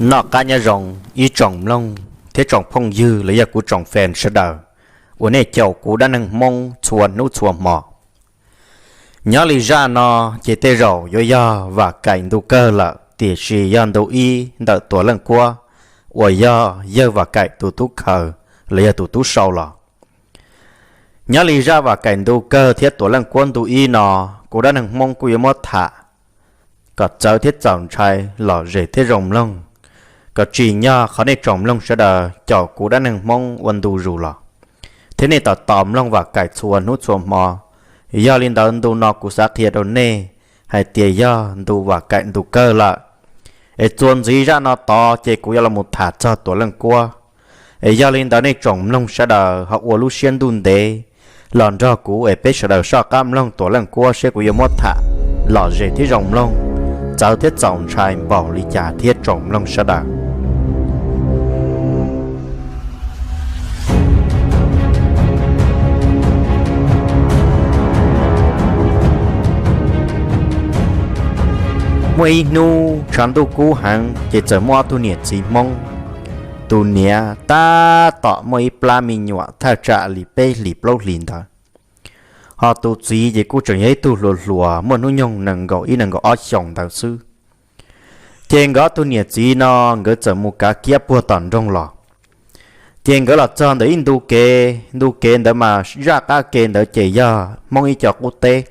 Noj qab nyob zoo ib tsoom mloog thiab tsoom phooj ywg los yog kuv tsoom fan sawv daws uas nej caum kuv dab neeg Hmoob txhua hnub txhua hmo. Nyob li zaj no ces tej zaum yuav yog Vam Kaim ntu kawg lawm, tiam sis yog ntu ib ntawm Tuam Leej Kuab uas yog yawg Vam Kaim tus tub khaws los yog tus tub sau los. Nyob li zaj Vam Kaim ntu kawg thiab Tuam Leej Kuab ntu ib no, kuv dab neeg Hmoob kuj yuav muab tham kom txawv thiab txaus ntshai, lom zem thiab zoo mloog, kom tsim nyog qhov nej tsoom mloog sawv daws caum kuv dab neeg Hmoob ua ntu zus los, thiab nej tos tos mloog Vam Kaim txhua hnub txhua hmo. Yog li ntawd ntu no kuv xav qhia rau nej hais tias yog ntu Vam Kaim ntu kawg lawm. Es txuas ntxiv zaj no tod ces kuv yuav los mus tham txog Tuam Leej Kuab. Es yog li ntawd nej tsoom mloog sawv daws ho ua lub siab ntuj ntev los nrog kuv es peb sawv daws soj qab mloog Tuam Leej Kuab seb kuv yuav muab tham lom zem thiab zoo mloog, txawv thiab txaus ntshai npaum li cas thiab tsoom mloog sawv daws. Muaj ib hnub tshav ntuj kub heev ces txawm muaj ob tug niam txiv Hmoob. Tus niam tab tom muaj ib plab me nyuam thaj tsam li peb hlis plaub hlis ntawd, ho tus txiv ces kuj tseem yog ib tug hluas hluas muaj hnub nyoog nees nkaum ib nees nkaum ob xyoos ntawd xwb. Ces nkawd ob tug niam txiv no nkawd txawm mus kav kiab puag tom nroog los. Ces nkawd los txog ntawm ib ntu kev, ntu kev ntawd mas zaj qab ke ntawd ces yog Hmoob ib co qub teb.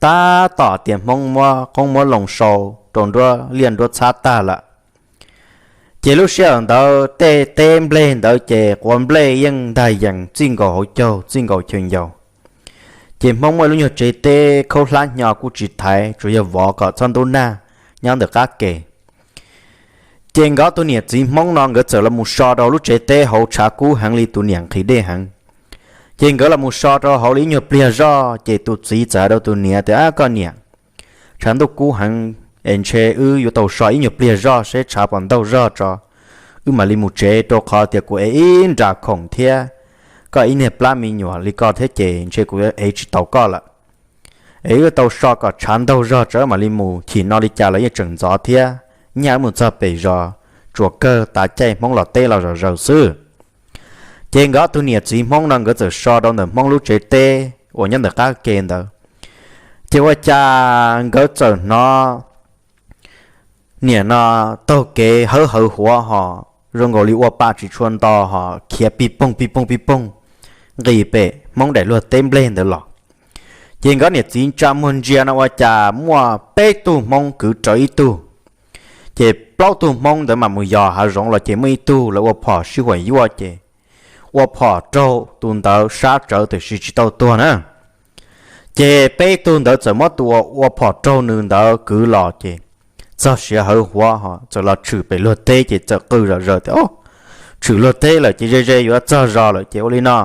Tab tom tias Hmoob muab qoob muab loo sau rau nruab liaj nruab txhab tag lawm. Ces lub sij hawm ntawd tej teb nplej ntawd ces quav nplej yeej ntag yees txij nkaus hauv caug txij nkaus chaw ncaus. Ces Hmoob muaj lub nyuag tsev teb khaub hlab hnyo kuj tsis thaiv, tsuas yog vov kom txhob ntub nag nyob ntawm qab ke. Ces nkawd ob tug niam txiv Hmoob no nkawd txawm los mus so rau lub tsev teb hauv tshav kub heev li, tus niam nqhis dej heev. Ces nkawd los mus so rau hauv li ib nyuag pliag zoj ces tus txiv txawm hais rau tus niam tias, Ab, koj niam, tshav ntuj kub heev es ntshe wb yuav tau so ib nyuag pliag zoj seb tshav puas ntaug zog tso, wb mam li mus tsev, rau qhov tias kuv ev ib nra khoom thiab koj ib niag plab me nyuam li koj thiab ces ntshe kuv ev tsis tau koj lawm. Es wb tau so kom tshav ntaug zog tso wb mam li mus, chim no li cas los yeej tseem ntxov thiab, nyaj wb mus txog pem zos tsuas kawg tav caij Hmoob los teb los zom zaws xwb. Ces nkawd ob tug niam txiv Hmoob no nkawd txawm so rau ntawm Hmoob lub tsev teb uas nyob ntawm qab ke ntawd. Ces ua cas nkawd txawm hnov niam no taug kev hawb hawv huav ho zoo nkaus li ua pa tsis tshua nto ho khiav pij poog pij poog pij poog nqis pem Hmoob daim luag teb nplej ntawd los. Ces nkawd niam txiv tsa muag ntsia no ua cas muaj peb tug Hmoob kwv rawv ib tug. Ces plaub tug Hmoob ntawd mas mus yos hav zoov los ces muaj ib tug lawv ua phom sib huam yuaj ces ua phom raug tus ntawd sab tsawv tiam sis tsis tau tuag na. Ces peb tug ntawd txawm muab tus ua phom raug nws ntawd kwv los ces txog siav hawv huav ho txawm los tshwm pem luag teb ces txawm qw zom zaws tias, Tshwm luag teb lawm ces ze ze yuav txog zos lawm ces ua li no,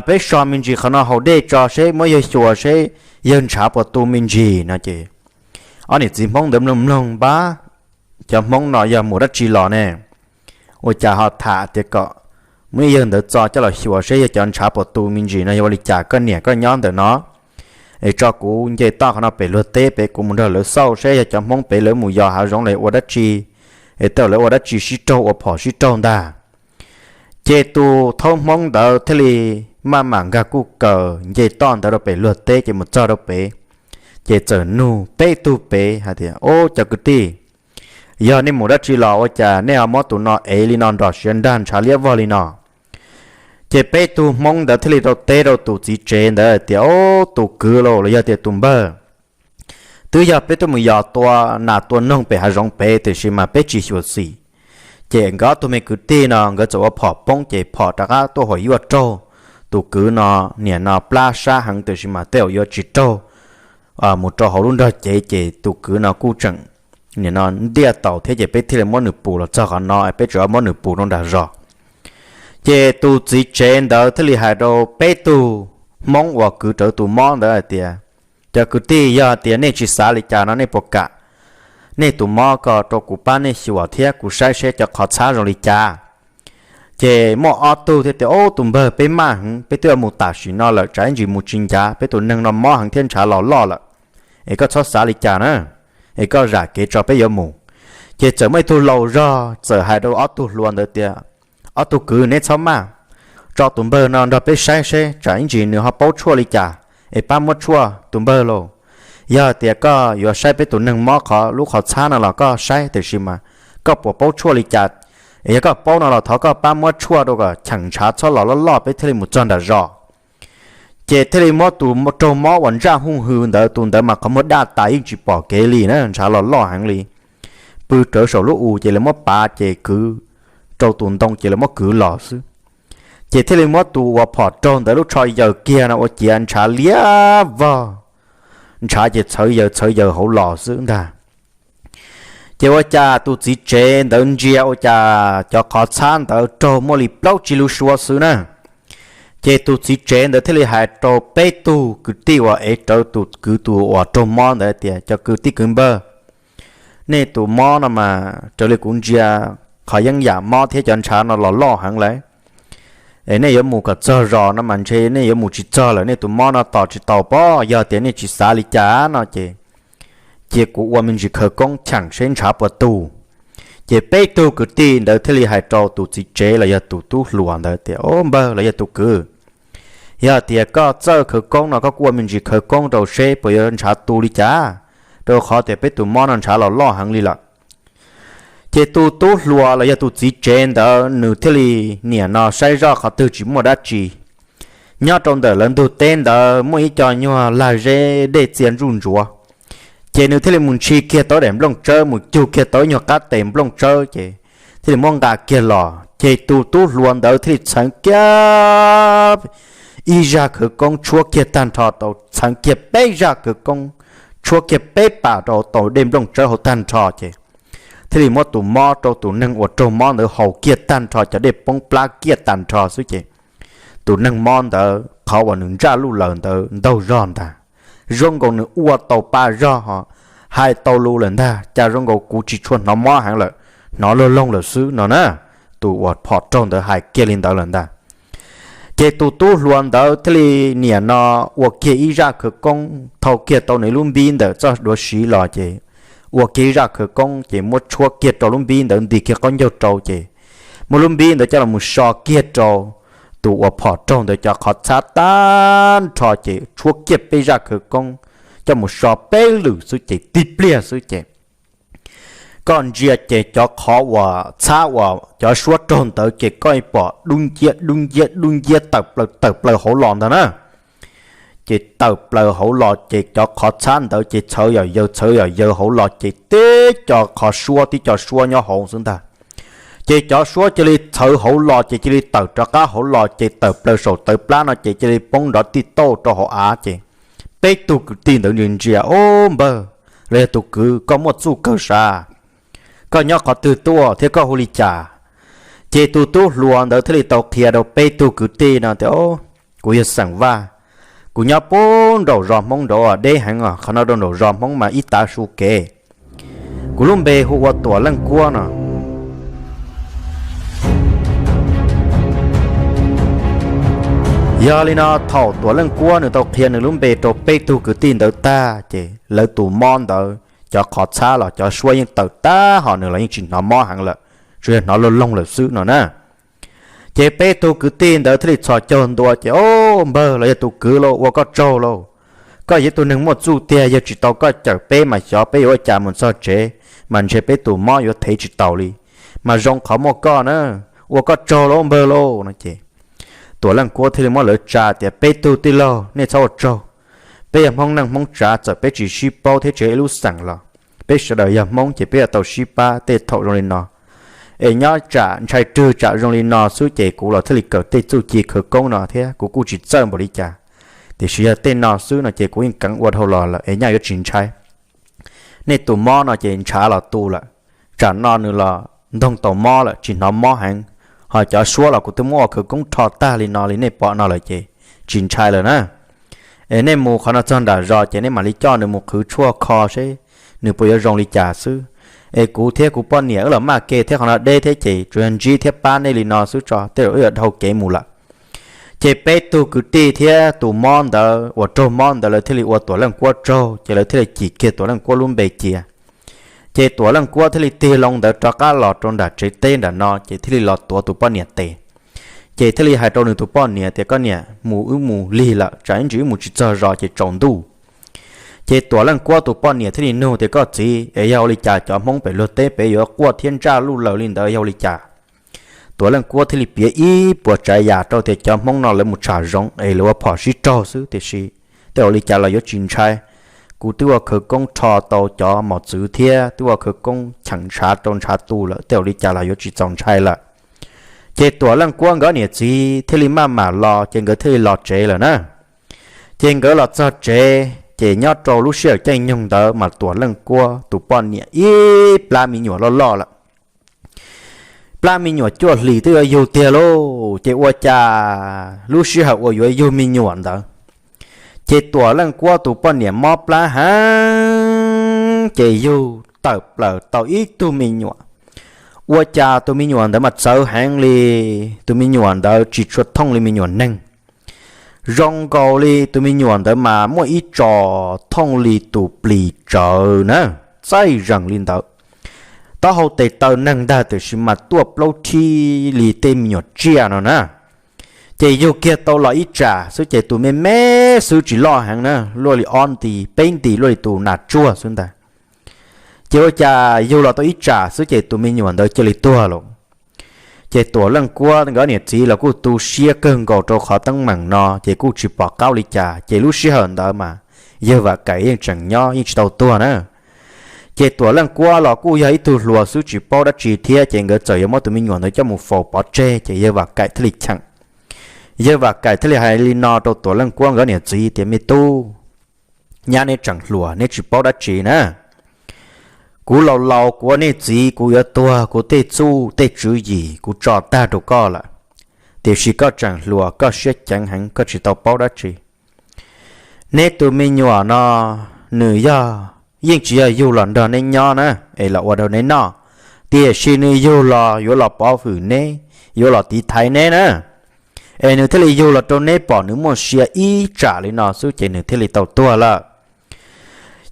peb so me ntsis qhov no haus dej tso seb muab yawg xyuas seb yawg ntshav puas tu me ntsis no ces ob niam txiv Hmoob ntawd mloog mloog npab, cov Hmoob no yog mus dab tsi los ne? Ua cas ho tham tias kom muab yawg ntawd txo coj los xyuas seb yawg cov ntshav puas tu me ntsis no yog ua li cas? Koj niam koj nyob ntawm no es tso kuv nce toj qhov no pem luag teb pem, kuv mus nrog lawv xauj seb yog cov Hmoob pem lawv mus yos hav zoov los ua dab tsi, es tej lawv ua dab tsi sib raug ua phom sib raug ntag. Ces tus thaub Hmoob ntawd thiaj li maj mam nkag kuj kaws nce toj ntawd rau pem luag teb ces mus txog rau pem, ces txawm nug peb tug pem hais tias, Ob, cov kwv tij, yog nej mus dab tsi los ua cas nej ho muab tus no ev li no nrog siav nrag ntshav liab vog li no? Ces peb tug Hmoob ntawd thiaj li rau teb rau tus txiv tsev ntawd tias, Ob, tus kwv los los yog tias tus npawg, twb yog peb tuaj mus yos tua nas tua noog pem hav zoov pem tiam sis mas peb tsis xyuam xim. Ces nkawd ob tug me kwv tij no nkawd txawm ua phom poob ces phom rov qab tuaj huam yuaj raug tus kwv no, niam no plab sab heev tiam sis mas tej zaum yuav tsis raug mus rau hauv lub nrog cev ces tus kwv no kuj tseem nim no ntiaj tau thiab ces peb thiaj li muab nws pus los txog qhov no, peb tseem muab nws pus rau nram zos. Ces tus txiv tsev ntawd thiaj li hais rau peb tug Hmoob uas kwv rawv tus mob ntawd hais tias, Cov kwv tij, yog tias nej tsis xav li cas no nej puas kam nej tus mob ko rau kuv pab nej xyuas thiab kuv saib seb cov qhov txhab zoo li cas? Ces muaj ob tug thiaj tias, Ob, tus npawg, peb maj heev, peb twb yuav mus tam sim no lawm tsam ib ntsis mus tsis ncav, peb tus neeg no mob heev thiab ntshav los loj lawm. Es koj txhob xav li cas na, es koj zam kev tso peb yuav mus. Ces txawm muaj ib tug laus zog txawm hais rau ob tug hluas ntawd tias, ob tug kwv, neb txhob maj, tso tus npawg no nrog peb saib seb tsam ib ntsis nws ho paub tshuaj li cas es pab muab tshuaj tus npawg lauj. Yog tias koj yuav saib peb tus neeg mob qhov lub qhov txhab no los koj saib, tiam sis mas koj puas paub tshuaj li cas? Es yog koj paub no los thov koj pab muab tshuaj rau kom cheem ntshav txhob los loj loj peb thiaj li mus txog nram zos. Ces thiaj li muab tus raug mob uas ntsaj huj hw ntawd, tus ntawd mas qhov muag daj tas yeej tsis pom kev li na, ntshav los loj heev li, pw rawv saum lub u ces lawv muab pav ces kwv rau tus ntoo ces lawv muab kwv los xwb. Ces thiaj li muab tus uas phom raug ntawd lub tsho yaws kiag no ua ciav ntshav liab vog, ntshav ces txhawv yaws txhawv yaws hauv los xwb ntag. Ces ua cas tus txiv tsev ntawd ntsia ua cas cov qhov txhab ntawd raug muaj li plaub tsib lub suab xwb na. Ces tus txiv tsev ntawd thiaj li hais rau peb tug kwv tij uas ev rawv tus kwv tus uas raug mob ntawd tias, cov kwv tij kwv npawg, nej tus mob no mas raws li kuv ntsia qhov yeeb yam mob thiab cov ntshav no los loj heev lawm. Es nej yuav mus kom txog zos no mas ntshe nej yuav mus tsis txog lawm, nej tus mob no tos tsis tau pob. Yog tias nej tsis xav li cas no ces cia kuv ua me ntsis khawv koob cheem seb ntshav puas tu. Ces peb tug kwv tij ntawd thiaj li hais rau tus txiv tsev los yog tus tub hluas ntawd tias, o npawg los yog tus kwv, yog tias koj txawj khawv koob no koj kuj ua me ntsis khawv koob rau seb puas yuav ntshav tu li cas, rau qhov tias peb tus mob no ntshav los loj heev li lawm. Ces tus tub hluas los yog tus txiv tsev ntawd nws thiaj li niam no saib zoj qhov twg tsis muaj dab tsi. Nyob rau ntawm lawv ntug teb ntawd muaj ib co nyuag lag zeb dej txia ntsuj ntsuav, ces nws thiaj li mus ntshis kiag tau daim nplooj tsawb, mus cug kiag tau ib nyuag qab tes nplooj tsawb, ces thiaj li muab nqa kiag los. Ces tus tub hluas ntawd thiaj li txheev kiag ib zaj khawv koob tshuab kiag tag nrho tau, txheev kiag peb zaj khawv koob tshuab kiag peb pas rau tau dej nplooj tsawb hauv tag nrho, ces thiaj li muab tus mob rau tus neeg uas raug mob ntawd haus kiag tag nrho, cov dej poob plab kiag tag nrho xwb, ces tus neeg mob ntawd qhov uas nws ntsaj luj lawm ntawd ntaug zog ntag. Zoo nkaus nws ua tau pa zog ho hais tau lus lawm ntag, cas zoo nkaus kuv tsis tshua hnov mob heev lawm, hnov luag loog lawm xwb no na. Tus uas phom raug ntawd hais kiag li ntawd lawm ntag. Ces tus tub hluas ntawd thiaj li niam no ua kiag ib zaj khawv koob, thau kiag tau nws lub npib ntawm txoj duav siv los, ces ua kiag ib zaj khawv koob, ces muab tshuab kiag rau lub npib ntawd, nti kiag qaub ncaug rau, ces muab lub npib ntawd coj los mus so kiag rau tus uas phom raug ntawd cov qhov txhab tag nrho, ces tshuab kiag peb zaj khawv koob coj mus so peb lwm xwb, ces tib pliag xwb, ces koj ntsia ces cov qhov uas txhab uas cov suab raug ntawd ces koj pom dub nciab dub nciab dub nciab tawm plaws tawm plaws hauv los ntag na. Ces tawm plaws hauv los ces cov qhov txhab ntawd ces txhawv yam yaws txhawv yam yaws hauv los, ces tib co qhov suab tib co suab nyob hauv xwb ntag. Ces cov suab cia li txhawv hauv los, ces cia li tawm rov qab hauv los, ces tawm plaws saum tawv plab no, ces cia li poob nrov tij tauj rau hauv av, ces peb tug kwv tij ntawd ntsia ntsia, o npawg, los yog tus kwv, koj muaj txuj kawg sav, koj nyob qhov twg tuaj thiab koj hu li cas? Ces tus tub hluas ntawd thiaj li tau qhia rau peb tug kwv tij no tias, o, kuv yog Xeem Vaj, kuv nyob puag nraum zos Hmoob nraud, deb heev os, qhov no rau nraum zos Hmoob mas ib tav su kev. Kuv lub npe hu ua Tuam Leej Kuab no. Yog li no thaum Tuam Leej Kuab nws tau qhia nws lub npe rau peb tug kwv tij ntawd tag, ces lawv tus mob ntawd cov qhov txhab los cov suab yeej tawm tag, ho nws los yeej tsis hnov mob heev lawm, tsuas yog hnov luag loog lawm xwb no na. Ces peb tug kwv tij ntawd thiaj li txhos caug ntua, ces, o, npawg los yog tus kwv lauj, ua koj tsaug lauj. Koj yog ib tug neeg muaj txuj tiag, yog tsis tau koj cawm peb mas xyov peb yuav ua cas mus txog tsev, mas ntshe peb tus mob yuav thev tsis taus li. Mas zoo qhov muaj koj na, ua koj tsaug lauj npawg lauj no. Ces Tuam Leej Kuab thiaj li muab lawv tsa tias, peb tug tij laug, nej txhob ua tsaug. Peb yog Hmoob neej Hmoob tsav, txawm peb tsis sib paub thiab tsis yog ib lub xeem los peb sawv daws yog Hmoob, ces peb yuav tau sib pab tej thaum zoo li no. Es nyob tsam ntshai rwg tsam zoo li no xwb, ces kuv los thiaj li kawm tej txuj ci khawv koob no thiab, kuv kuj tsis txawj npaum li cas. Tiam sis yog tej no xwb no ces kuv yeej keev ua dhau los lawm, es nyaj yuav tsis ntshai. Nej tus mob no ces ntshav los tu lawm, tsam no nws los ntoog tau mob lawm, tsis hnov mob heev. Ho cov suab los kuv twb muab ua khawv koob rho tag li no li nej pom no lawm, ces tsis ntshai lawm na. Es nej mus qhov no txog nram zos ces nej mam li coj nws mus qhwv tshuaj kho seb nws puas yuav zoo li cas xwb. Es kuv thiab kuv poj niam wb los maj ke thiab, qhov no deb thiab, ces tsuas yog ntsib thiab pab nej li no xwb tso, tej zaum wb yuav dhau kev mus lawm. Ces peb tug kwv tij thiab tus mob ntawd uas raug mob ntawd lawv thiaj li ua Tuam Leej Kuab tsaug, ces lawv thiaj li cim kiag Tuam Leej Kuab lub npe cia. Ces Tuam Leej Kuab thiaj li tig loo ntawd rov qab los rau nram tsev teb nram no ces thiaj li los tuav tus poj niam tes. Ces thiaj li hais rau nws tus poj niam tias, Koj niam, mus wb mus lig lawm, tsam ib ntsis wb mus tsis txog zos ces tsaus ntuj. Ces Tuam Leej Kuab tus poj niam thiaj li nug tias, Koj txiv, es yog ua li cas cov Hmoob pem luag teb pem yuav quaj thiab ntsaj luj laws li ntawd yog ua li cas? Tuam Leej Kuab thiaj li piav ib puas tsav yam rau tias cov Hmoob no lawv mus tsham zoov es lawv ua phom sib raug xwb, tiam sis tej ua li cas los yuav tsis ntshai. Kuv twb ua khawv koob rho tau cov mos txwv thiab twb ua khawv koob cheem ntshav rau ntshav tu lawm, tej ua li cas los yuav tsis txaus ntshai lawm. Ces Tuam Leej Kuab nkawd niam txiv thiaj li maj mam los, ces nkawd thiaj li los tsev lawm na. Ces nkawd los txog tsev, ces nyob rau lub sij hawm caij nyoog ntawd mas Tuam Leej Kuab tus poj niam ib plab me nyuam loj loj lawm. Plab me nyuam cuaj hlis twb yuav yug tiag lauj, ces ua cas lub sij hawm uas yuav yug me nyuam ntawd, ces Tuam Leej Kuab tus poj niam mob plab heev, ces yug tawm plaws tau ib tug me nyuam. Ua cas tus me nyuam ntawd mas txawv heev li, tus me nyuam ntawd tsis tshua thooj li me nyuam neeg. Zoo nkaus li tus me nyuam ntawd mas muaj ib tsos thooj li tus plis tsawv na, txaij zees li ntawd. Taub hau tes taw neeg ntag, tiam sis mas tuaj plaub rhib li tej me nyuam tsiaj no na. Ces yug kiag tau los ib tsam xwb ces tus me me xwb, tsis loj heev na, luaj li ob nti peb nti, luaj li tus nas tsuag xwb ntag. Ces ua cas yug los tau ib tsam xwb ces tus me nyuam ntawd cia li tuag lawm. Ces Tuam Leej Kuab nkawd niam txiv los kuj tu siab kawg nkaus rau qhov teeb meem no, ces kuj tsis pom qab ua li cas, ces lub sij hawm ntawd mas yawg Vam Kaim yeej tseem nyob, yeej tsis tau tuag na. Ces Tuam Leej Kuab los kuj yog ib tug hluas xwb tsis paub dab tsi thiab, ces nkawd txawm yuav muab tus me nyuam ntawd coj mus faus pov tseg, ces yawg Vam Kaim thiaj li cheem. Yawg Vam Kaim thiaj li hais li no rau Tuam Leej Kuab nkawd niam txiv tias, Me tub, nyab neb tseem hluas, neb tsis paub dab tsi na. Kuv laus laus, kuv ua nej txiv, kuv yuav tuag, kuv tej txuj tej tswv yim kuv tso tag rau koj lawm, tiam sis koj tseem hluas, koj siab ceev heev, koj tsis tau paub dab tsi. Neb tus me nyuam no, nws yog, yeej tsis yog yug los nrog neb nyob na, es los ua rau neb noj, tiam sis nws yug los yuav los pov hwm neb, yuav los tiv thaiv neb na. Es nws thiaj li yug los rau neb pom, nws muaj sia ib tsam li no xwb ces nws thiaj li tau tuag lawm.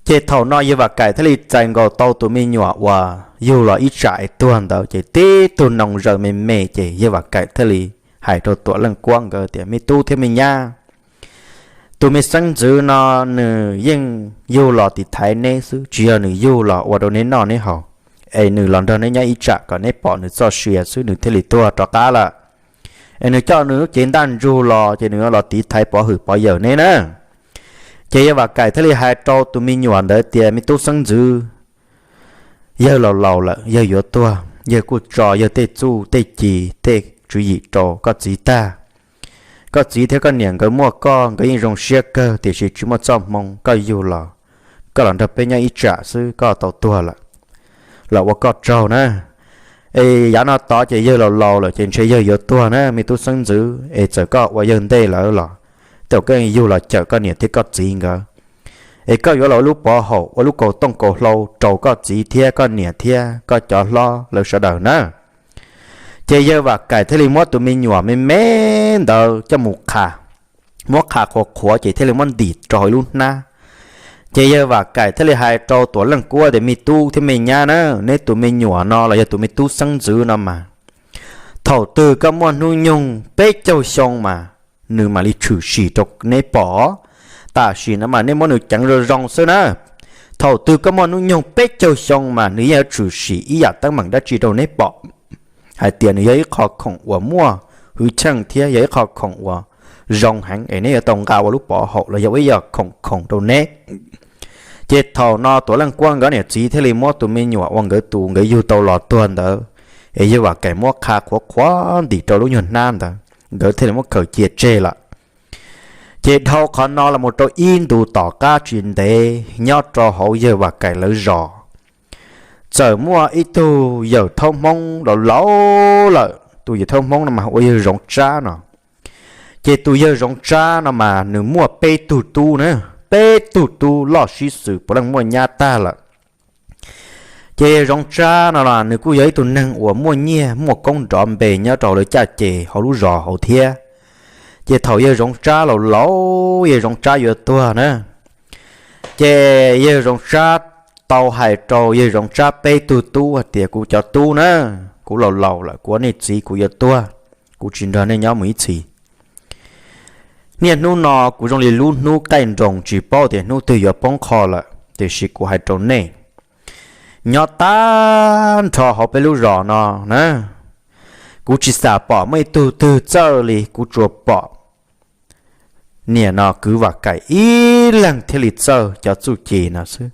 Ces thaum no yawg Vam Kaim thiaj li txais nkaus tau tus me nyuam uas yug los ib tsam es tuag ntawd, ces tib tug noo zaws me me, ces yawg Vam Kaim thiaj li hais rau Tuam Leej Kuab nkawd tias, Me tub thiab me nyab, tus me xeeb ntxwv no nws yeej yug los tiv thaiv neb xwb, tsis yog nws yug los ua rau neb noj neb haus, es nws los nrog neb nyob ib tsam kom neb pom nws txoj sia xwb nws thiaj li tuag rov qab lawm. Es nws coj nws lub cev ntaj ntsug los ces nws los tiv thaiv pov hwm pov yawm neb na. Ces yawg Vam Kaim thiaj li hais rau tus me nyuam ntawd tias, Me tub xeeb ntxwv, yawg laus laus lawm, yawg yuav tuag, yawg kuj tso yawg tej txuj tej ci tej tswv yim rau koj txiv tag. Koj txiv thiab koj niam nkawd muaj koj, nkawd yeej zoo siab kawg, tiam sis tsis muaj txoj hmoo, koj yug los, koj los nrog peb nyob ib tsam xwb koj tau tuag lawm, los ua koj tsaug na. Es yav no tod ces yawg laus laus lawm ces ntshe yawg yuav tuag na me tub xeeb ntxwv, es txawm koj ua yawg ntej lawm los tej zaum koj yug los cawm koj niam thiab koj txiv nkawd, es koj yuav los ua lub pov haum, ua lub kaus tooj kaus hlau rau koj txiv thiab koj niam thiab koj cov hlob lawv sawv daws na. Ces yawg Vam Kaim thiaj li muab tus me nyuam me me ntawd coj mus qha, muab qha qhuav qhuav ces thiaj li muab ntim rau hauv ib lub hnab. Ces yawg Vam Kaim thiaj li hais rau Tuam Leej Kuab tias, Me tub thiab me nyab na, neb tus me nyuam no los yog tus me tub xeeb ntxwv no mas, thaum twg koj muaj hnub nyoog peb caug xyoo mas nws mam li tshwm sim rau neb pom. Tam sim no mas neb muab nws ceev zoo zoo xwb na. Thaum twg koj muaj hnub nyoog peb caug xyoo mas nws yeej yuav tshwm sim ib yam teeb meem dab tsi rau neb pom, hais tias nws yog ib qho khoom uas muaj hwj chim thiab yog ib qho khoom uas zoo heev es neb yuav tau nqa ua lub pov haum los yog ua ib yam khoom khoom rau neb. Ces thaum no Tuam Leej Kuab nkawd niam txiv thiaj li muab tus me nyuam uas nkawd tus nkawd yug tau los tuag ntawd, es yawg Vam Kaim muab qha qhuav qhuav ntim rau lub nyuag hnab ntawd, nkawd thiaj li muab khaws cia tseg lawm. Ces dhau qhov no los mus rau ib ntus tom qab tsis ntev nyob rau hauv yawg Vam Kaim lawv zos, txawm muaj ib tug yawm thaub Hmoob laus laus lawm. Tus yawm thaub Hmoob no mas hu ua yawg Zoov Tsab no. Ces tus yawg Zoov Tsab no mas nws muaj peb tug tub na, peb tug tub loj sib xws puav leej muaj nyab tag lawm. Ces yawg Zoov Tsab no los nws kuj yog ib tug neeg uas muaj nyiaj muaj koob nrov npe nyob rau hauv lawv caj ces hauv lub zos hauv thiab. Ces thaum yawg Zoov Tsab laus laus, yawg Zoov Tsab yuav tuag na, ces yawg Zoov Tsab tau hais rau yawg Zoov Tsab peb tug tub hais tias, kuv cov tub na, kuv laus laus lawm, kuv ua nej txiv kuv yuav tuag, kuv tsis nrog nej nyob mus ib txhis. Niaj hnub no kuv zoo li lub hnub qaij nroos tsis paub tias hnub twg yuav poob qho lawm, tiam sis kuv hais rau nej, nyob tag nrho hauv peb lub zos no na, kuv tsis xam pom muaj ib tug twg txawj li, kuv tsuas pom niam no kwv Vam Kaim ib leeg thiaj li txawj cov txuj ci no xwb.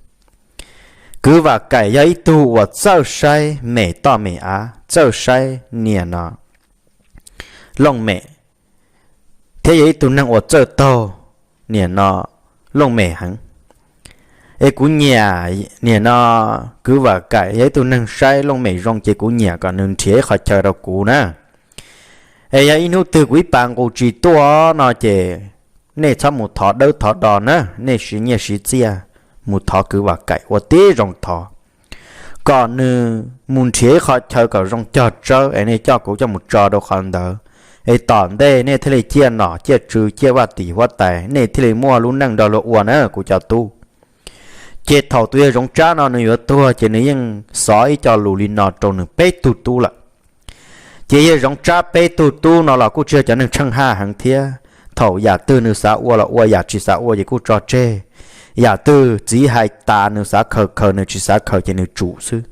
Kwv Vam Kaim yog ib tug uas txawj saib mem toj mem av, txawj saib niam no looj mem, thiab yog ib tug neeg uas txawj taug niam no looj mem heev. Es kuv nyiam niam no kwv Vam Kaim yog ib tug neeg saib looj mem zoo, ces kuv nyiam kom nws nrhiav ib qho chaw rau kuv na. Es yog ib hnub twg kuv ib pas nqus tsis tuaj no ces nej txhob mus thov dawb thov do na, nej siv nyiaj siv txiaj mus thov kwv Vam Kaim ua tib zoo thov kom nws mus nrhiav ib qho chaw kom zoo cog tsawb es nej coj kuv coj mus tso rau qhov ntawd, es tom ntej nej thiaj li ciaj nom ciaj tswv ciaj vaj tim huab tais, nej thiaj li muaj lub neej nrog luag ua na kuv cov tub. Ces thaum tus yawg Zoov Tsab no nws yuav tuag ces nws yeej xov ib co lus li no rau nws peb tug tub lawm. Ces yawg Zoov Tsab peb tug tub no los kuj tsis yog cov neeg tsheej haj heev thiab. Thaum yam twg nws xav ua los ua, yam tsis xav ua ces kuj tso tseg. Yam twg txiv hais tas nws xav khaws khaws, nws tsis xav khaws ces nws tsum xwb.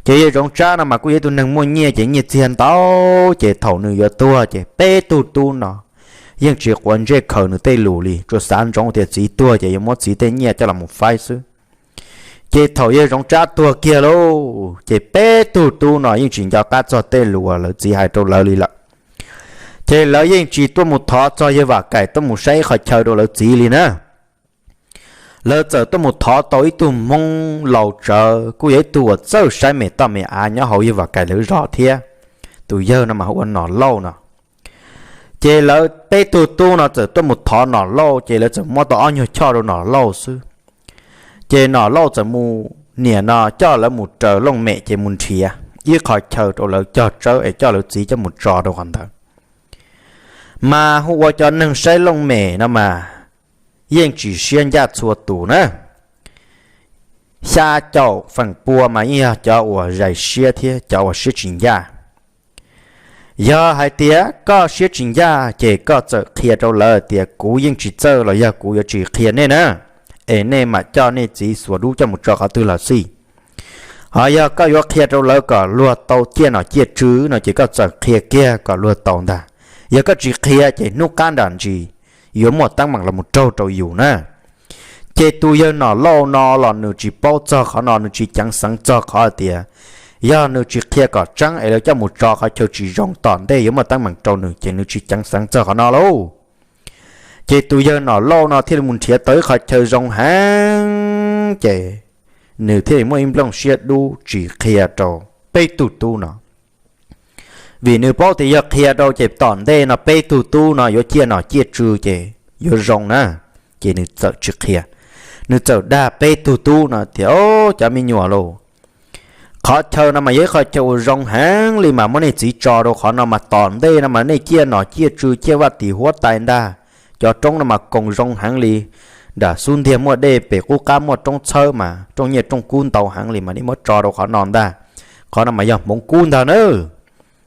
Ces yawg Zoov Tsab no mas kuj yog ib tug neeg muaj nyiaj ces nyiaj txiag ntau, ces thaum nws yuav tuag ces peb tug tub no yeej tsis quav ntsej khaws nws tej lus li, tsuas xav ntsoov tias txiv tuag ces yuav muab txiv tej nyiaj coj los mus faib xwb. Ces thaum yawg Zoov Tsab tuag kiag lauj, ces peb tug tub no yeej tsis nco qab txog tej lus uas lawv txiv hais rau lawv li lawm. Ces lawv yeej tsis tuaj mus thov txog yawg Vam Kaim tuaj mus saib ib qho chaw rau lawv txiv li na. Lawv txawm tuaj mus thov tau ib tug Hmoob laus tsawv, kuj yog ib tug uas txawj saib me toj me av nyob hauv yawg Vam Kaim lawv zos thiab. Tus yawg no mas hu ua Nom Lauj no. Ces lawv peb tug tub no txawm tuaj mus thov Nom Lauj, ces lawv txawm muab tau ob nyuag choj rau Nom Lauj xwb. Ces Nom Lauj txawm mus, niam no coj lawv mus raws looj mem ces mus nrhiav ib qho chaw rau lawv cog tsawb es coj lawv txiv coj mus tso rau qhov ntawd. Mas hu ua cov neeg saib looj mem no mas yeej tsis siab ncaj txhua tus na. Xya caum feem pua mas yeej yog cov uas zais siab thiab cov uas siab tsis ncaj. Yog hais tias koj siab tsis ncaj ces koj txawm qhia rau lawv tias kuv yeej tsis txawj los yog kuv yuav tsis qhia nej na, es nej mam coj nej txiv xuas dub coj mus tso qhov twg los xij. Ho yog koj yuav qhia rau lawv kom luag tau ciaj nom ciaj tswv no ces koj txawm qhia kiag kom luag tau ntag. Yog koj tsis qhia ces hnub qab nram ntsis yuav muaj teeb meem los mus raug rau yus na. Ces tus yawg Nom Lauj no los nws tsis paub txog qhov no, nws tsis ceev xeev txog qhov hais tias yog nws tsis qhia kom tseeb es lawv coj mus tso qhov chaw tsis zoo tom ntej yuav muaj teeb meem rau nws, ces nws tsis ceev xeev txog qhov no lauj. Ces tus yawg Nom Lauj no thiaj li mus nrhiav tau ib qho chaw zoo heev, ces nws thiaj li muaj ib nplooj siab dub tsis qhia rau peb tug tub no. Vim nws paub tias yog qhia rau ces tom ntej no peb tug tub no yuav ciaj nom ciaj tswv ces yuav zoo na, ces nws txawm tsis qhia. Nws txawm dag peb tug tub no tias, o, cov me nyuam lauj, qhov chaw no mas yog ib qho chaw uas zoo heev li mas muab nej txiv tso rau qhov no mas tom ntej no mas nej ciaj nom ciaj tswv ciaj vaj tim huab tais ntag. Cov roob no mas koos zoo heev li, nram xub ntiag muaj dej, pem qub qab muaj roob txhawb mas rooj nyiaj rooj kub ntau heev li mas nej muab tso rau qhov no ntag. Qhov no mas yog hmoov kub ntag na.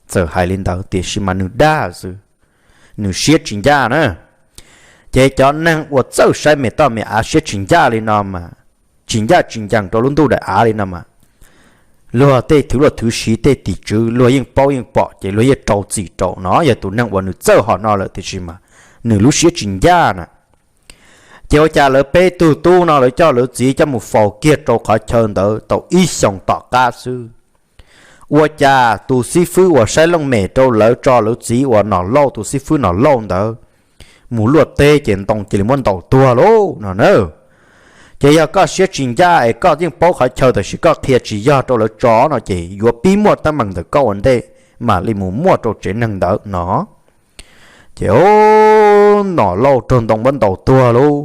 Txawm hais li ntawd tiam sis mas nws dag xwb, nws siab tsis ncaj na. Ces cov neeg uas txawj saib me toj me av siab tsis ncaj li no mas, tsis ncaj tsis ncees rau lub ntuj daim av li no mas, luag tej thwv luaj thwv siv tej tim tswv luag yeej paub yeej pom ces luag yeej rau txim rau no. Yog tus neeg uas nws txawj hom no lawm tiam sis mas nws lub siab tsis ncaj na. Ces ua cas lawv peb tug tub no lawv coj lawv txiv coj mus faus kiag rau qhov chaw ntawd tau ib xyoos tom qab xwb, ua cas tus xib fwb uas saib looj mem rau lawv tso lawv txiv uas Nom Lauj, tus xib fwb Nom Lauj ntawd mus luaj teb ces ntoo cia li muab ntaus tuag lauj no na. Ces yog koj siab tsis ncaj es koj yeej paub qhov chaw tab sis koj qhia tsis yog rau lawv tso no ces yuav pib muaj teeb meem ntawm koj ua ntej mam li mus muaj rau tsev neeg ntawd no. Ces Nom Lauj raug ntoo muab ntaus tuag lauj,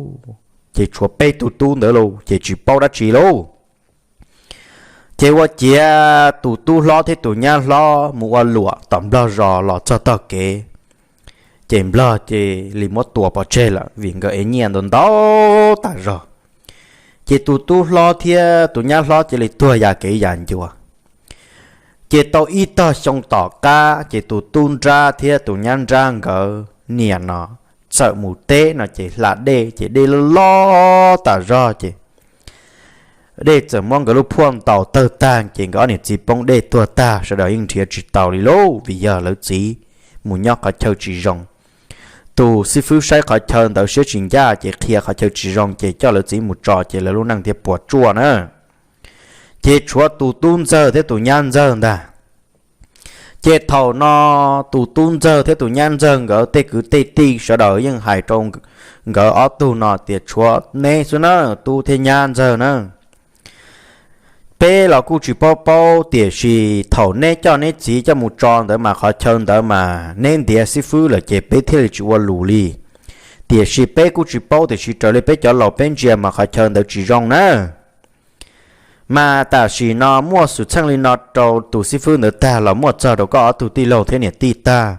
ces tshuav peb tug tub ntawd lauj ces tsis paub dab tsi lauj. Ces ua ciav tus tub hlob thiab tus nyab hlob mus ua luam tom Nplog zos los txog tog kev, ces Nplog cia li muab tua pov tseg lawm vim nkawd ev nyiaj ntau ntau tas zog. Ces tus tub hlob thiab tus nyab hlob cia li tuag ya kev ya ncua. Ces tau ib tog xyoo tom qab ces tus tub nrab thiab tus nyab nrab nkawd niam no txawm mus teb no ces hla dej ces dej loj loj tas zog ces dej txawm muab nkawd lub phuaj ntaus tawg tag ces nkawd ob niam txiv poob dej tuag tag, sawv daws yeej nrhiav tsis tau li lauj, vim yog lawv txiv mus nyob qhov chaw tsis zoo. Tus xib fwb saib qhov chaw ntawd siab tsis ncaj ces qhia qhov chaw tsis zoo ces coj lawv txiv mus tso ces lawv lub neej thiaj puas tsuaj na. Ces tshuav tus tub ntxawg thiab tus nyab ntxawg ntag. Ces thaum no tus tub ntxawg thiab tus nyab ntxawg nkawd tej kwv tej tij sawv daws yeej hais rau nkawd ob tug no tias tshuav neb xwb na, tub thiab nyab ntxawg na. Peb los kuj tsis paub paub, tiam sis thaum neb coj neb txiv coj mus tso ntawd mas qhov chaw ntawd mas neb ntiav xib fwb lawm ces peb thiaj li tsis ua lus li. Tiam sis peb kuj tsis paub, tiam sis raws li peb cov laus peb ntsia mas qhov chaw ntawd tsis zoo na. Mas tam sim no muaj xwm txheej li no rau tus xib fwb ntawd tag los muaj txog rau koj ob tug tij laug thiab niam tij tag,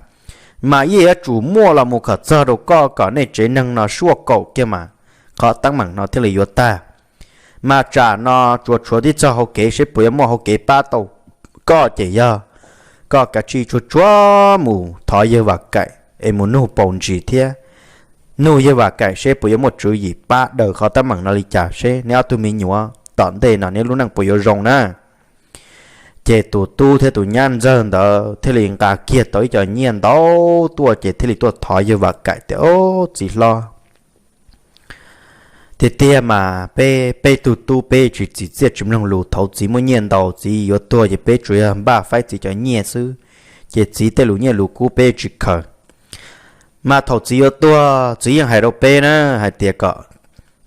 mas yeej yuav tsum muaj los mus kom txog rau koj kom nej tsev neeg no suaj kaum kiag mas qhov teeb meem no thiaj li yuav tag. Mas tsam no tsuas tshuav tib txog hau kev seb puas yuav muaj hau kev pab tau koj ces yog koj kav tsij tsuag tsuag mus thov yawg Vam Kaim es mus nug paus ntsis thiab nug yawg Vam Kaim seb puas yuav muaj tswv yim pab daws qhov teeb meem no li cas seb neb ob tug me nyuam tom ntej no neb lub neej puas yuav zoo na. Ces tus tub thiab tus nyab ntxawg ntawd thiaj li nqa kiag tau ib co nyiaj ntau tuaj ces thiaj li tuaj thov yawg Vam Kaim tias, Ob, txiv hlob, tiag tiag mas peb peb tug tub peb tsis txim txiaj tsis mloog lus, thaum txiv muaj nyiaj ntau txiv yuav tuag ces peb tsuas yog npaj faib txiv cov nyiaj xwb, ces txiv tej lus nyiaj lus kub peb tsis khaws. Mas thaum txiv yuav tuag txiv yeej hais rau peb na, hais tias kom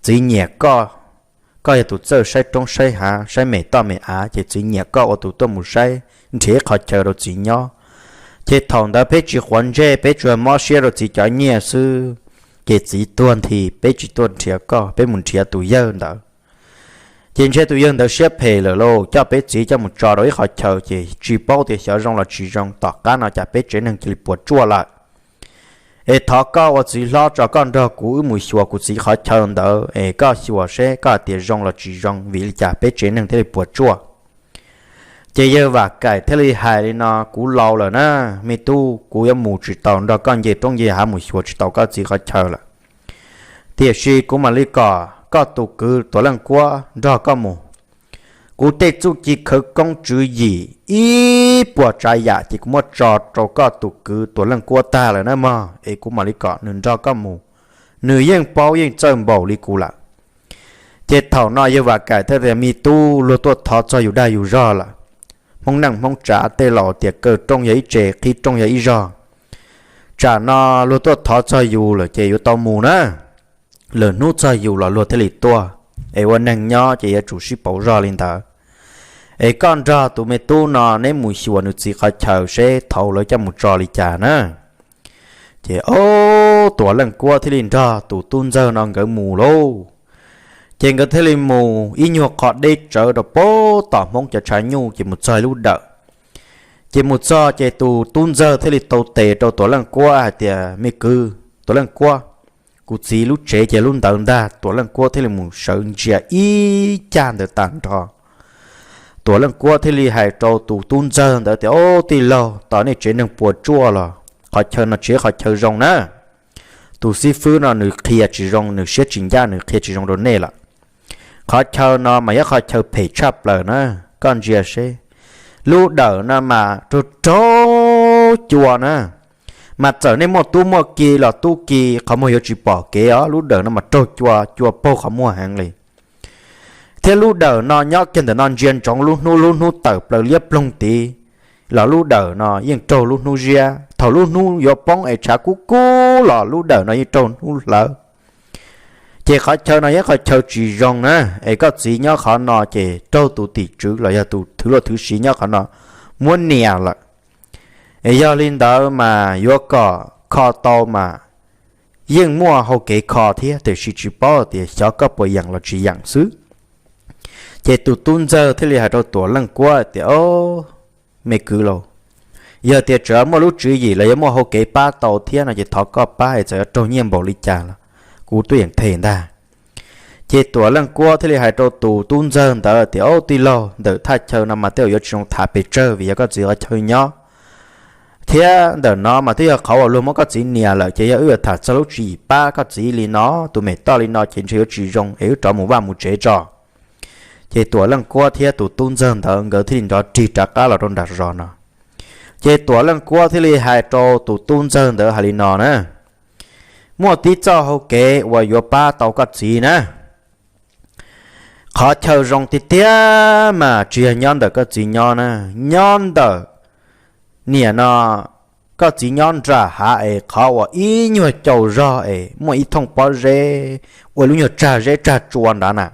txiv nyiam koj, koj yog tus txawj saib roob saib hav saib me toj me av ces txiv nyiam koj ua tus tuaj mus saib nrhiav ib qho chaw rau txiv nyob. Ces thaum ntawd peb tsis quav ntsej peb tsuas mob siab rau txiv cov nyiaj xwb. Ces txiv tuag nthi peb tsis tuaj nrhiav koj, peb mus nrhiav tus yawg ntawd. Ces ntshe tus yawg ntawd siab phem lawm lauj, coj peb txiv coj mus tso rau ib qho chaw ces tsis paub tias xyov zoo los tsis zoo, tom qab no cas peb tsev neeg cia li puas tsuaj lawm. Es thov koj ua txiv hlob tso koj nrog kuv wb mus xyuas kuv txiv qhov chaw ntawd es koj xyuas seb koj hais tias zoo los tsis zoo, vim li cas peb tsev neeg thiaj li puas tsuaj. Ces yawg Vam Kaim thiaj li hais li no, Kuv laus lawm na, me tub, kuv yuav mus tsis tau nrog koj nce roob nce hav mus xyuas tsis tau koj txiv qhov chaw lawm. Tiam sis kuv mam li kom koj tus kwv Tuam Leej Kuab nrog koj mus. Kuv tej txuj ci khawv koob tswv yim ib puas tsav yam ces kuv muab tso rau koj tus kwv Tuam Leej Kuab tag lawm na mog, es kuv mam li kom nws nrog koj mus. Nws yeej paub yeej txawj npaum li kuv lawm. Ces thaum no yawg Vam Kaim thiaj tias, Me tub, luag tuaj thov txog yus dag yus zog lawm. Hmoob neej Hmoob tsav tej laus tias kaw rooj yog ib tse, qhib rooj yog ib zog. Tsam no luag tuaj thov txog yus lawm ces yuav tau mus na. Lwm hnub txog yus los luag thiaj li tuaj. Es ua neeg nyob ces yuav tsum sib pauv zog li ntawd. Es koj nrog tus me tub no neb mus xyuas nws txiv qhov chaw seb thaum lawv coj mus tso li cas na. Ces ob, Tuam Leej Kuab thiaj li nrog tus tub ntxawg no nkawd mus lauj. Ces nkawd thiaj li mus ib nyuag qho deb tsawv rau pem tom Hmoob cov tshav nyuj ces mus txog lub dawm. Ces mus txog ces tus tub ntxawg thiaj li tau tes rau Tuam Leej Kuab hais tias, Me kwv Tuam Leej Kuab, kuv txiv lub tsev ces lub ntawd ntag. Tuam Leej Kuab thiaj li mus sawv ntsia ib cag ntawd tag nrho. Tuam Leej Kuab thiaj li hais rau tus tub ntxawg ntawd tias, Ob, tij laug, tos nej tsev neeg puas tsuaj los qhov chaw no tsis yog qhov chaw zoo na. Tus xib fwb no nws qhia tsis zoo, nws siab tsis ncaj, nws qhia tsis zoo rau nej lawm. Qhov chaw no mas yog qhov chaw phem tshaj plaws na. Koj ntsia seb, lub dawm no mas raug raug cua na. Mas txawm nej muaj tub muaj ki los tub ki qhov muag yuav tsis pom kev os. Lub dawm no mas raug cua, cua paug qhov muag heev li. Thiab lub dawm no nyob kiag ntawm no ntsia ntsoov lub hnub, lub hnub tawm plaws liab ploog tid los lub dawm no yeej raug lub hnub ziab. Thaum lub hnub yuav poob es tshav kub kub los lub dawm no yeej raug hnub hlawv. Ces qhov chaw no yog qhov chaw tsis zoo na, es koj txiv nyob qhov no ces raug tus tim tswv los yog tus thwv luaj thwv siv nyob qhov no muab nias lawm. Es yog li ntawd mas yuav kom kho tau mas yeej muaj hau kev kho thiab, tiam sis tsis paub tias xyov koj puas yeem los tsis yeem xwb. Ces tus tub ntxawg thiaj li hais rau Tuam Leej Kuab tias, Ob, me kwv lauj, yog tias tseem muaj lub tswv yim los yog muaj hau kev pab tau thiab no ces thov koj pab, es txawm yuav raug nyiaj npaum li cas los kuv tuaj yeem them ntag. Ces Tuam Leej Kuab thiaj li hais rau tus tub ntxawg ntawd tias, Au, tij laug, ntawm thaj chaw no mas tej zaum yuav tsis zoo tham pes tsawg vim yog koj txiv qhov chaw nyob, thiab ntawm no mas twb yog qhov uas luag muab koj txiv nias lawm, ces yog wb yuav tham txog lub tswv yim pab koj txiv li no, tus me toj li no ces ntshe yuav tsis zoo, es wb rov mus vaj mus tsev tso. Ces Tuam Leej Kuab thiab tus tub ntxawg ntawd nkawd thiaj li nrov rig rov qab los rau nram zos no. Ces Tuam Leej Kuab thiaj li hais rau tus tub ntxawg ntawd hais li no na, Muaj tib txoj hau kev uas yuav pab tau koj txiv na. Qhov chaw zoo tiag tiag mas tsis yog nyob ntawm koj txiv nyob na, nyob ntawm niam no, koj txiv nyob nram hav es qhov uas ib nyuag caum zog es muaj ib thooj pob zeb, ua lub nyuag tsag zeb tsag tsua nrad na.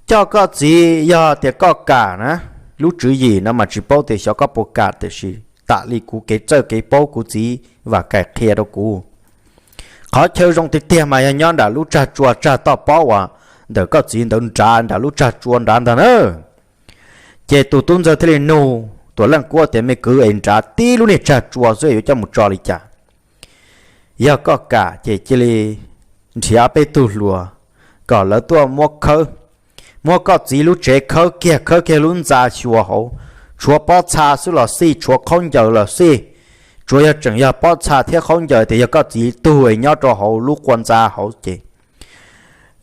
Coj koj txiv, yog tias koj kam na, lub tswv yim no mas tsis paub tias xyov koj puas kam, tiam sis tam li kuv kev txawj kev paub kuv txiv Vam Kaim qhia rau kuv, qhov chaw zoo tiag tiag mas yog nyob nram lub tsag tsua tsag toj pob uas ntawm koj txiv ntawd nrad, nram lub tsag tsua nrad ntag na. Ces tus tub ntxawg thiaj li nug Tuam Leej Kuab tias, Me kwv, es nrad tib lub niag tsag tsua xwb yuav coj mus tso li cas? Yog koj kam ces cia li nrhiav peb tug hluas kom lawv tuaj muab khawb, muab koj txiv lub tsev khawb kiag, khawb kiag lub ntxa xyuas hauv, tshuav pob txha xwb los xij, tshuav khaub ncaws los xij. Tsuas yog tseem yog pob txha thiab khaub ncaws tias yog koj txiv tug es nyob rau hauv lub qua ntxa hauv ces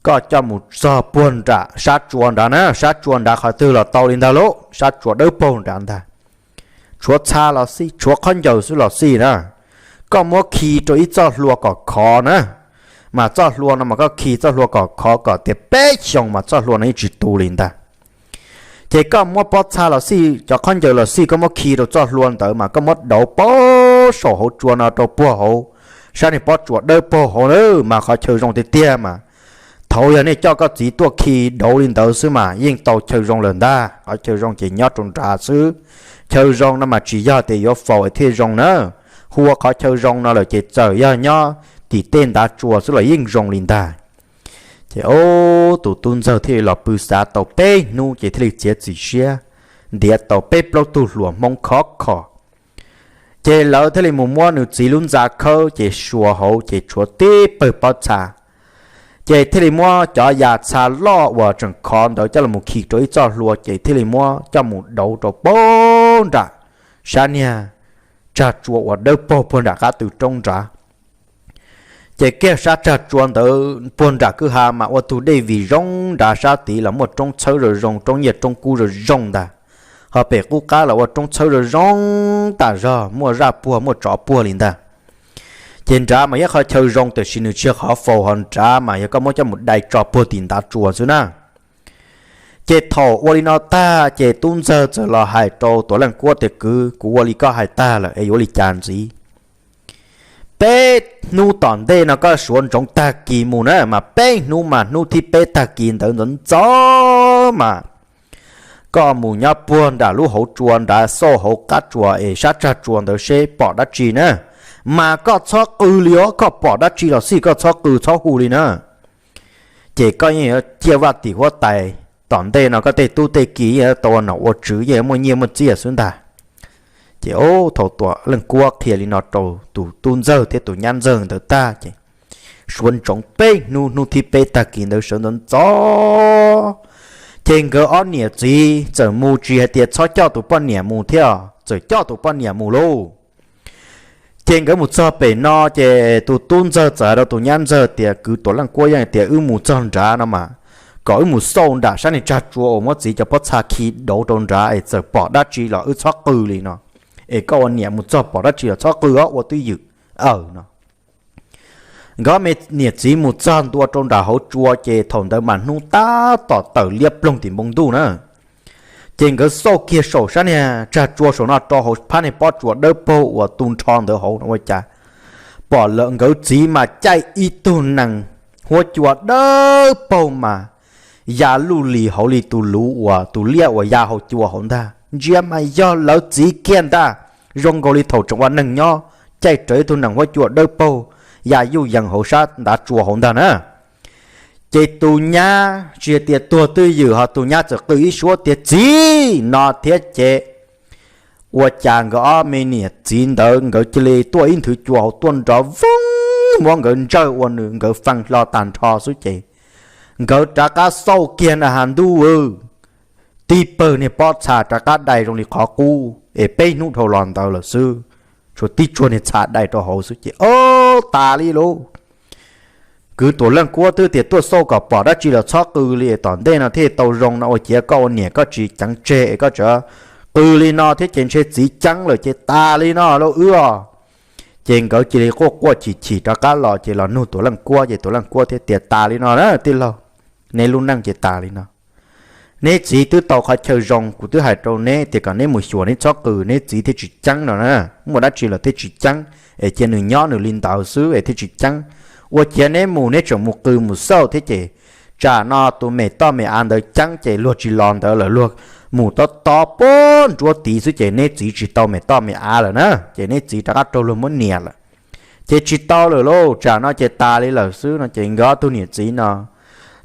koj coj mus txog puag nram sab tsua nrad na, sab tsua nrad qhov twg los tau li ntag lauj, sab tsua dawb paug nrad ntag. Tshuav txha los xij, tshuav khaub ncaws xwb los xij na. Koj muab khi rau ib txoj hlua kom khov na, mas txoj hlua no mas koj khi txoj hlua kom khov kom tias peb xyoos mas txoj hlua no yeej tsis tu li ntag. Ces koj muab pob txha los xij, cov khaub ncaws los xij, koj muab khi rau txoj hlua ntawd mas koj muab dauv puag saum hauv tsua no rau puag hauv sab niag pob tsuas dawb paug hauv na, mas qhov chaw zoo tiag tiag mas thaum yog nej coj koj txiv tuaj khi dauv li ntawd xwb mas yeej tau chaw zoo lawm ntag. Qhov chaw zoo ces nyob rau nrad xwb. Chaw zoo no mas tsis yog tias yuav faus es thiaj zoo na. Hu ua qhov chaw zoo no lawm ces txawm yog nyob tim tej ntav tsua xwb los yeej zoo li ntag. Ces ub, tus tub ntxawg thiaj li los pw xav tau peb hnub ces thiaj li txiav txim siab ntiav tau peb plaub tug hluas Hmoob khov kho. Ces lawv thiaj li mus muab nws txiv lub ntxa khawb ces xyuas hauv ces tshuav tib pawg pob txha. Ces thiaj li muab cov yas txha loj uas tseem khov ntawd coj los khi rau ib txoj hlua ces thiaj li muab coj mus dauv rau puag nram sab niag tsag tsua uas dawb paug puag nram qab tw roob nrad. Ces kiag sab tsag tsua ntawd puag nram kwj ha mas ua tug dej vim zoo nrad, sab tid los muaj roob txhawb zoo zoo, roob nyiaj roob kub zoo zoo ntag, ho pem qub qab los ua roob txhawb zoo zoo tas zog, muaj zaj puag muaj tsov puag li ntag. Ces nrad mas yog qhov chaw zoo tiam sis nws tsis yog qhov faus, ho nrad mas yog koj muab coj mus dai tso puag tim ntav tsua xwb na. Ces thaum ua li no tag ces tub ntxawg txawm los hais rau Tuam Leej Kuab tias, Kwv, kuv ua li koj hais tag lawm es yuav li cas ntxiv? Peb hnub tom ntej no koj suav ntsoov tag kis mus na, mas peb hnub mas hnub thib peb tag kis ntawd ntxov ntxov mas koj mus nyob puag nram lub hauv tsua nrad, xauj hauv qab tsua es sab tsag tsua ntawd seb pom dab tsi na. Mas koj txhob qw li os, koj pom dab tsi los xij koj txhob qw txhob hu li na. Ces koj yeej yuav ciaj vaj tim huab tais, tom ntej no koj tej tub tej ki yeej yuav tau ua nom ua tswv, yeej yuav muaj nyiaj muaj txiaj xwb ntag. Ces ub, thaum Tuam Leej Kuab qhia li no rau tus tub ntxawg thiab tus nyab ntxawg ntawd tag ces suav ntsoov peb hnub, hnub thib peb tag kis ntawd sawv ntxov ntxov, ces nkawd ob niam txiv txawm mus tsis hais tias txhob coj tus poj niam mus thiab, txawm coj tus poj niam mus lauj. Ces nkawd mus txog pem no ces tus tub ntxawg txawm hais rau tus nyab ntxawg tias, Kwv Tuam Leej Kuab, yeej tias wb mus txog nrad no mas kom wb mus xauj nram sab niag tsag tsua uas muab txiv cov pob txha khi dauv rau nrad es txawm pom dab tsi los wb txhob qw li no. Es koj ua niam mus txog pom dab tsi los txhob qw os, ua twj ywm aw no. Nkawd me niam txiv mus txog ntua rau nram hauv tsua ces thaum ntawd mas hnub tab tom tawm liab ploog tim npoo ntuj na. Ces nkawd xauj kiag saum sab niag tsag tsua saum no rau hauv phab niag pob tsuas dawb paug uas tu nrho ntawd hauv no ua cas pom lawv nkawd txiv mas caij ib tug nees huab cua dawb paug mas ya luj lis hauv li tus luv uas tus liaj uas ya hauv cua hauv ntag. Ntsia mas yog lawv txiv kiag ntag, zoo nkaus li thaum tseem ua neeg nyob, caij rawv ib tug nees huab cua dawb paug ya yuj yees hauv sab ntav tsua hauv ntag na. Ces tus nyab tsis hais tias tuag twj ywm ho tus nyab txawm qw ib suab tias, Txiv! No thiab ces ua cas nkawd ob me niam txiv ntawd nkawd cia li tuaj ib nthwv cua hauv tuaj nrov voog, muab nkawd ntsawj ua nws nkawd fee hlo tag nrho xwb ces Nkawd rov qab xauj kiag na has ntuj, tib pawg niag pob txha rov qab dai zoo li qhov qub es peb hnub dhau los ntawd lawm xwb, tshuav tib tsuag niag txha dai rau hauv xwb ces ob tas li lauj. Kwv Tuam Leej Kuab twb tias tuaj xauj kom pom dab tsi los txhob qw li, tom ntej no thiaj tau zoo no, ua ciav koj ua niam koj tsis ceev tseg es koj tseem qw li no thiab ces ntshe txiv ceeb lawm ces tas li no lauj wb os. Ces nkawd cia li quaj quaj chim chim rov qab los ces los nug Tuam Leej Kuab ces Tuam Leej Kuab thiaj tias tas li no na tij laug, neb lub neej ces tas li no. Neb txiv twb tau qhov chaw zoo, kuv twb hais rau neb tias kom neb mus xyuas neb txhob qw, neb txiv thiaj tsis ceeb no na. Muaj dab tsi los thiaj tsis ceeb, es cia nws nyob nws li ntawd xwb es thiaj tsis ceeb. Ua ciav neb mus neb tseem mus qw mus xauj thiab ces tsam no tus me toj me av ntawd ceeb ces luag tsis los ntawd lawm, luag mus tob tob puag nruab tid xwb ces neb txiv tsis tau me toj me av lawm na, ces neb txiv rov qab raug luag muab nias lawm. Ces tsis tau lawm lauj, tsam no ces tas li lawm xwb no ces nkawd ob tug niam txiv no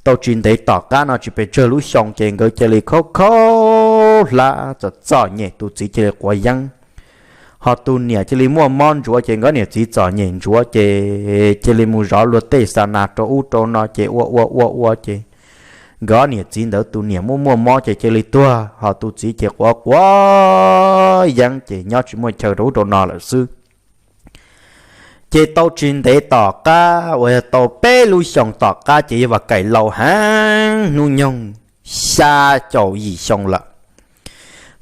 tau tsis ntev tom qab no tsis pes tsawg lub xyoo ces nkawd cia li khaub khaub hlab txom txom nyem, tus txiv cia li quav yeeb, ho tus niam cia li muaj mob ntsuav ces nkawd niam txiv txom nyem ntsuav ces cia li mus zov luag tej xa nas rau ub rau no ces ua ua ua ua ces nkawd niam txiv ntawd tus niam muaj muaj mob ces cia li tuag, ho tus txiv ces quav quav yeeb ces nyob tsis muaj chaw rau ub rau no lawm xwb. Ces tau tsis ntev tom qab uas yog tau peb lub xyoos tom qab ces yawg Vam Kaim laus heev, hnub nyoog xya caum yim xyoo lawm.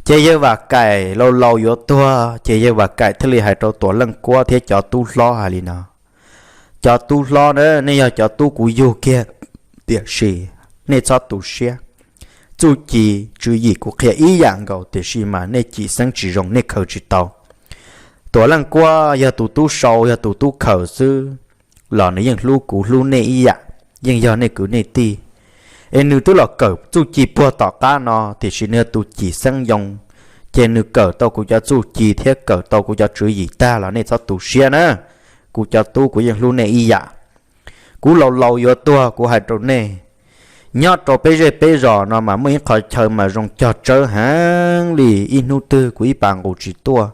Ces yawg Vam Kaim laus laus yuav tuag ces yawg Vam Kaim thiaj li hais rau Tuam Leej Kuab thiab cov tub hlob hais li no, cov tub hlob na, nej yog cov tub kuv yug kiag, tiam sis nej txhob tu siab. Txuj ci tswv yim kuv qhia ib yam nkaus tiam sis mas nej cim xeeb tsis zoo nej khaws tsis tau. Tuam Leej Kuab yog tus tub sau yog tus tub khaws xwb los nws yeej hlub kuv hlub nej ib yam, yeej yog nej kwv nej tij. Es nws twb los kawm txuj ci puag tom qab no tiam sis nws yog tus cim xeeb yoo, ces nws kawm tau kuv cov txuj ci thiab kawm tau kuv cov tswv yim tag los nej txhob tu siab na. Kuv cov tub kuv yeej hlub nej ib yam. Kuv laus laus yuav tuag kuv hais rau nej, nyob rau peb zej peb zos no mas muaj ib qhov chaw mas zoo cog tsawb heev li, ib hnub twg kuv ib pas nqus tsis tuaj,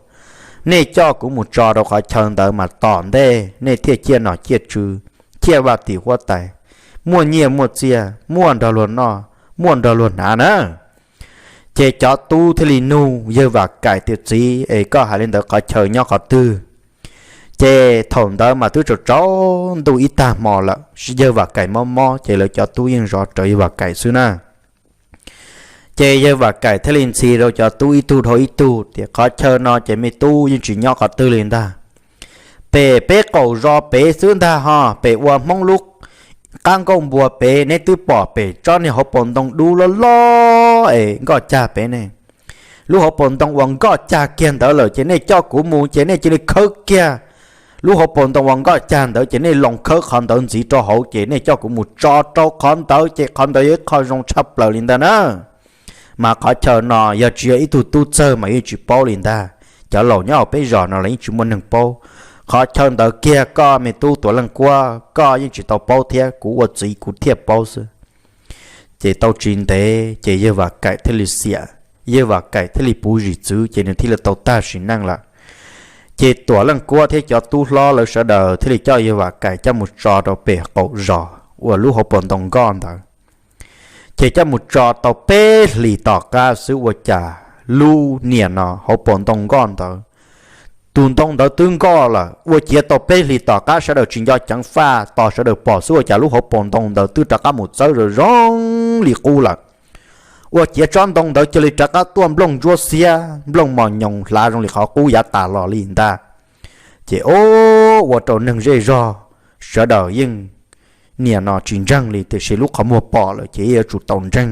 nej coj kuv mus tso rau qhov chaw ntawd mas tom ntej nej thiaj ciaj nom ciaj tswv, ciaj vaj tim huab tais, muaj nyiaj muaj txiaj, muaj nrog luag noj, muaj nrog luag hnav na. Ces cov tub thiaj li nug yawg Vam Kaim tias txiv es koj hais li ntawd qhov chaw nyob qhov twg? Ces thaum ntawd mas twb tsaus tsaus ntuj ib tag hmo lawm, yawg Vam Kaim mob mob ces lawv cov tub yeej zov rawv yawg Vam Kaim xwb na. Ces yawg Vam Kaim thiaj li ntxhi rau cov tub ib tug dhau ib tug tias qhov chaw no ces me tub yeej tsis nyob qhov twg li ntag. Pem peb qaum zos pem xwb ntag ho, pem ua Hmoob lub qab nkuaj npua pem, neb twb pom pem tsob niag hauv paus ntoo dub loj loj es nkoj cag pem ne. Lub hauv paus ntoo uas nkoj cag kiag ntawd lawm ces nej coj kuv mus ces nej cia li khawb kiag lub hauv paus ntoo uas nkoj cag ntawd ces nej loo khawb qhov ntawd ntxiv rau hauv ces nej coj kuv mus tso rau qhov ntawd ces qhov ntawd yog ib qho zoo tshaj plaws li ntag na. Mas qhov chaw no yog tsis yog ib tug tub txawg mas yeej tsis paub li ntag. Cov laus nyob hauv peb zos no los yeej tsis muaj neeg paub. Qhov chaw ntawd kiag koj me tub Tuam Leej Kuab koj yeej tsis tau paub thiab, kuv ua txiv kuv thiaj paub xwb. Ces tau tsis ntev ces yawg Vam Kaim thiaj li xiam, yawg Vam Kaim thiaj li puv zim txwv ces nws thiaj li tau tag sim neej lawm. Ces Tuam Leej Kuab thiab cov tub hlob lawv sawv daws thiaj li coj yawg Vam Kaim coj mus tso rau pem qaum zos uas lub hauv paus ntoo nkoj ntawd. Ces coj mus tso tau peb hlis tom qab xwb ua cas lub niam no hauv paus ntoo nkoj ntawd, tus ntoo ntawd twb nkoj lawm ua ciav tau peb hlis tom qab sawv daws tsis nco ceev faj tos sawv daws pom xwb ua cas lub hauv paus ntoo ntawd twb rov qab mus txawb zoo zoo li qub lawm. Ua ciav tsob ntoo ntawd cia li rov qab tuaj nplooj ntsuab xiab nplooj mos nyoos hlav zoo li qhov qub yav tas los li ntag. Ces o, ua rau neeg zej zog sawv daws yeej niam no tsis ntseeg li tiam sis lub qhov muag pom lawm ces yuav tsum tau ntseeg.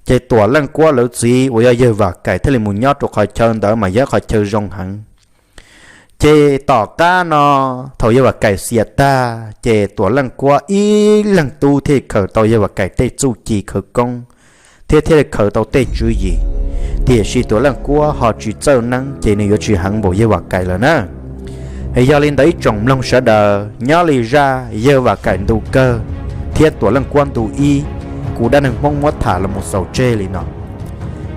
Ces Tuam Leej Kuab lawv txiv uas yog yawg Vam Kaim thiaj li mus nyob rau qhov chaw ntawd mas yog qhov chaw zoo heev. Ces tom qab no thaum yawg Vam Kaim xiam tag ces Tuam Leej Kuab ib leeg tub thiaj khaws tau yawg Vam Kaim tej txuj ci khawv koob thiab thiaj li khaws tau tej tswv yim. Tiam sis Tuam Leej Kuab ho tsis txawj neeb ces nws yuav tsis heev npaum yawg Vam Kaim lawm na. Es yog li ntawd ib tsoom mloog sawv daws nyob li zaj yawg Vam Kaim ntu kawg thiab Tuam Leej Kuab ntu ib, kuv dab neeg Hmoob muab tham los mus xaus tseg li no.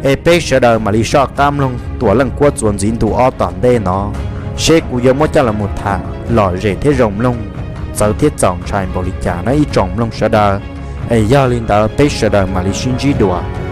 Es peb sawv daws mam li soj qab mloog Tuam Leej Kuab txuas ntxiv ntu ob tom ntej no, seb kuv yuav muab coj los mus tham lom zem thiab zoo mloog, txawv thiab txaus ntshai npaum li cas na ib tsoom mloog sawv daws. Es yog li ntawd peb sawv daws mam li sib ntsib dua.